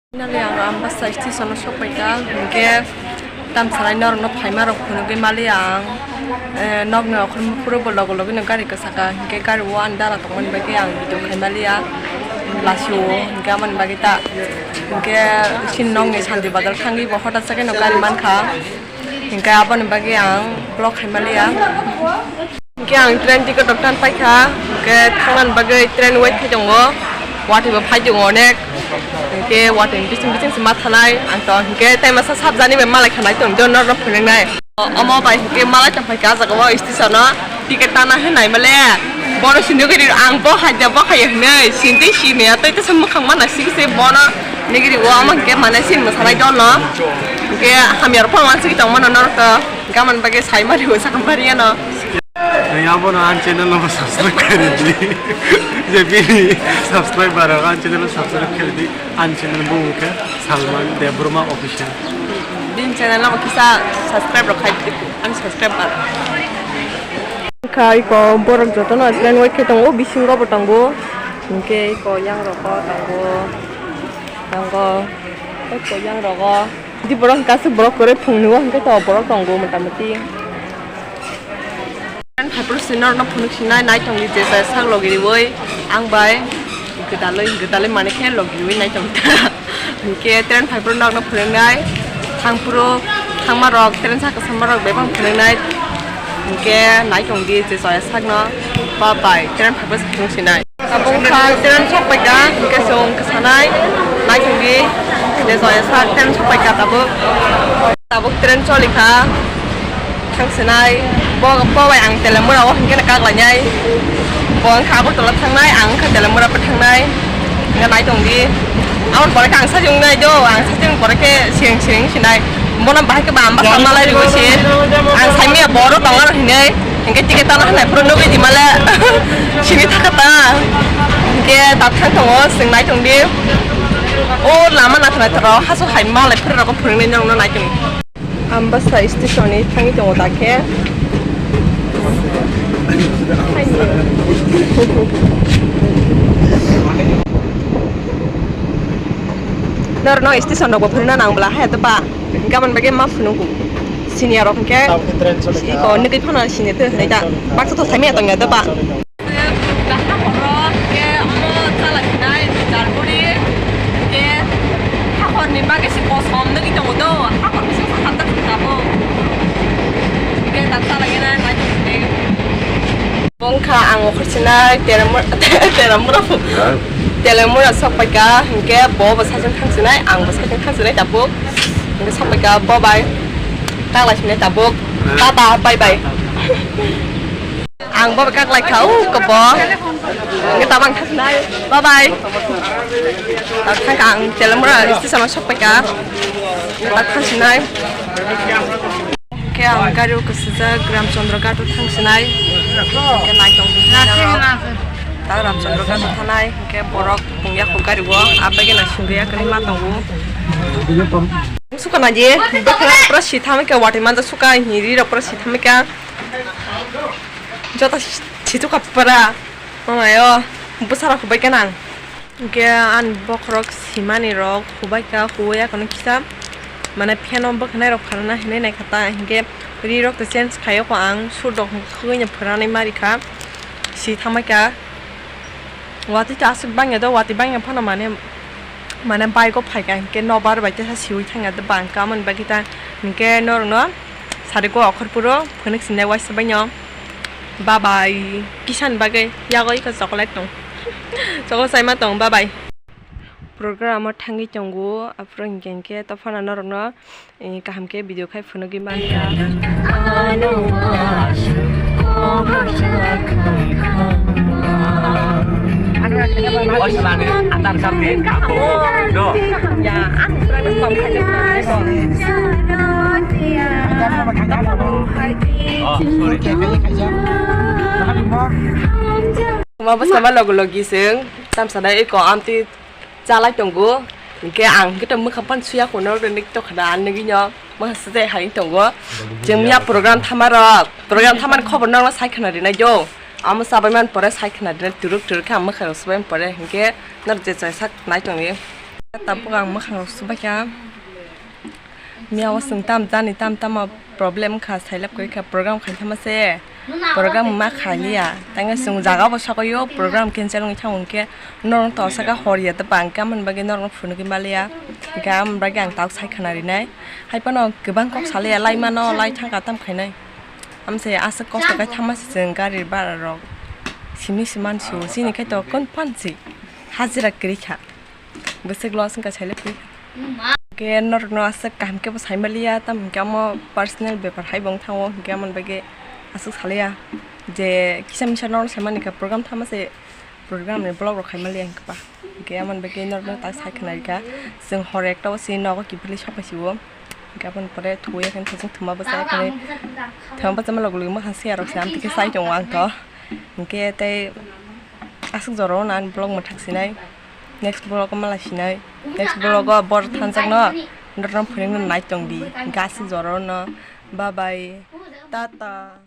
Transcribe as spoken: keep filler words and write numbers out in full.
Finally, ang Ambassa station o sokpaikha, hinkhe tamsarai norokno phaima rok phunugwi maliya ang, eh, nokni okhormung phuru bo logo logi no gari kwsaka, hinkhe gari o ani dara tongmani bagwi ang video khai maliya, lasio, hinkhe amoni bagwi ta, hinkhe chini nokni Santi Bazar thangwi bo hoda chakhe no gari mankha. Hinkhe aboni bagwi ang vlog khai maliya. Hinkhe ang train ticket rok tan paikha. Hinkhe thangnani bagwi train wait khai tongo. Watwi bo phai tongo onek. Hinkhe watwi bising bising se ma thanai. Ang to hinkhe tai masa sab jani bai malai khanai tong do norok phunuknai. Omo bai hinkhe malai tong paikha ah jaga o station o. Ticket tana hinwi naimale, bono sini nugwi ri ang bo hai da bo hai hinwi sini tei sini ya tei tesa mukhang mana sigi se bono nugwi ri o, omo hinkhe mane sini mwsanai dol no hinkhe hamya rok phano wansugwi tongmano norok to gamani bagwi sai mari o sakha mari ano. Abono ang channel no subscribe khairidi je bini subscriber rok ang channel no subscribe khairidi. Ani channel bumung khe Salman Debbarma Official. Bini channel no kisa subscribe rok khai di, ani subscriber. Kha iko borok jotono train wait khe tongo, bisingo bo tongo. Hinkhe iko yang rogo tongo, tongo, iko yang rogo. Di borok kasu borok kwrwi phungni o hinkhe to borok tongo mota moti. Train phaiphuru se norokno phunuk sinai nai tongdi je jaya sak logi riwi ang bai gwdalwi gwdalwi manwi khe logi riwi nai tongdi ta. Hinkhe train phaiphuru norokno phunuknai thangphuru thangma rok train sakha sama rok bebak phunuknai hinkhe nai tongdi je jaya sakno ba bai train phaiphuru se phunuk sinai. Tabuk wngkha train sokpaikha, hinkhe chwng kwsanai, naitongdi, je jaya sak train sokpaikha tabuk. Tabuk train cholikha, thangsinai, bo, bo bai ang Telemura o hinkhe kaklainai. Bo wngkha Agartala thangnai, ang wngkha Telemura bo thangnai. Hinkhe naitongdi, aboni pore khe ang sajwk wngnai do, ang sajwk pore khe siring siring sinai. Bono bahai khe ba ang bwsa malai rwgwi se. Ang saimanya boro tongo aro hinwi. Hinkhe ticket tana hinai phuru nugwi di male. Sini thaka ta. Hinkhe ta thang tongo, chwng nai tongdi. O lama naithok naithok rok hasu hai malai phuru rokno phunuknai norokno nai tongdi. Ambassa station ni thangwi tongo ta khe. Norokno station rok bo phunukna nang bwla hai to ba. Gabon bagwi ma phunukgo. Senior rok hinkhe tabuk khe train choli kha. Iko nugwi phano senior twi hinwi ta. Baksa to saimanya tongya da ba. Hakor rok hinkhe omo chala khinai jalburi hinkhe hakorni bagwi se kosom nugwi tongo do. Hakor bising sa hamjak se tabuk. Hinkhe tak chala khinai nai tongdi. Bo wngkha ang okhorchinai Telemura, Telemura, Telemura sokpaikha, hinkhe bo bo saichung thangsinai, ang bo saichung thangsinai tabuk. Hinkhe sokpaikha bo bai kaklai sinai tabuk. Tata, bye bye. Ang bo bai kaklaikha, u ko bo. Hinkhe tabuk ang thangsinai. Bye bye. Tak thangkha ang Telemura station o sokpaikha. Tak thangsinai. Hinkhe ang gari o kwsajak Ramchandra Ghat o thangsinai. Hinkhe naitong bini aro ta Ramchandra Ghat o thanai. Hinkhe borok pungya kho gari o, abai gana singwi yakni ma tongo. Suka naji, bwkhwrang pura sithamikha, watwi manja suka, hiri rok pura sithamikha. Joto si-, sithuka pura. Mamayo, bwsarok hubai gana. Hinkhe ani bokhorok simani rok hubaikha, huya kono kisa mane pheno bwkhanai rok pharana hinwi naikha ta, hinkhe ri rok to change khaio ko ang, sur rok khwino pharanai marikha, si thangbaikha. Watwi to aswk bangya do, watwi bangya phano mane, mane bike o phaikha hinkhe nobar bai teisa siwi thangya do bangkha, amoni bagwi ta hinkhe norokno. Sari go okhor puro phunuk sinai waisa baino. Bye bye. Kisan bagwi yago iko chocolate tong. Chocolate chaima tong. Bye bye. Program o thangwi tongo. Aphuru hinkhe hinkhe to phano norokno, eh, kaham khe video khai phunugwi mankha. Kuma bwsama logo logi chwng tamsa dai eko amtwi chalai tongo. Hinkhe ang hinkhe to mwkhang phano suya kuno rwnik tokha da, ang nugwi no mwkhang sujai hai tongo. Chwng ya program thama rok, program thama ni khobor nokno sai khna rinai do. Amo chabai man pore sai khna rinai, turuk turuk khe ang mwkhang rok subai man pore, hinkhe norok je chai sak nai tongdi. Tabuk ang mwkhang rok subakha. Miya o chwng tam jani tam tamo problem kha, sailap koi kha, program khai thama se. Program ma khaliya. Tangwi chwng jaga bo sakoyo program cancel wngwi thang hwnkhe norok to saka hor ya da bang khe, amoni bagwi norok phunugwi maliya. Hwnkhe amoni bagwi ang tabuk sai khwna rinai. Hai phano kwbang kok salaya, lai mano, lai thangka tam khainai. Amse aswk kosto khai thama se chwng gari bara rok simi se mansu, chini khai to kon pansi hajira kwrwi kha. Bwswk loss wngkha sailai phi. Hwnkhe norokno aswk kaham khe bo saimaliya, tamo hwnkhe amo personal bepar hai bo wng thango, hwnkhe amoni bagwi aswk salaya je kisa misa norok saimani kha, program thama se program ni vlog rok khaimaliya hwnkhe ba. Hwnkhe amoni bagwi norokno tak sai khwna rikha, chwng hor ekta o se nogo kiphilwi sok phai sio, hwnkhe aboni pore thuwi khe thajak thuma bwsa khe thuma bwsa ma logi logi mwkhang se arok se amtwi khe sai tongo ang to. Hwnkhe tei aswk jora o nang vlog mwthak sinai, next vlog o malai sinai, next vlog o bor thansak no norok phunuk no nai tong di, hwnkhe aswk jora o no bye bye, tata.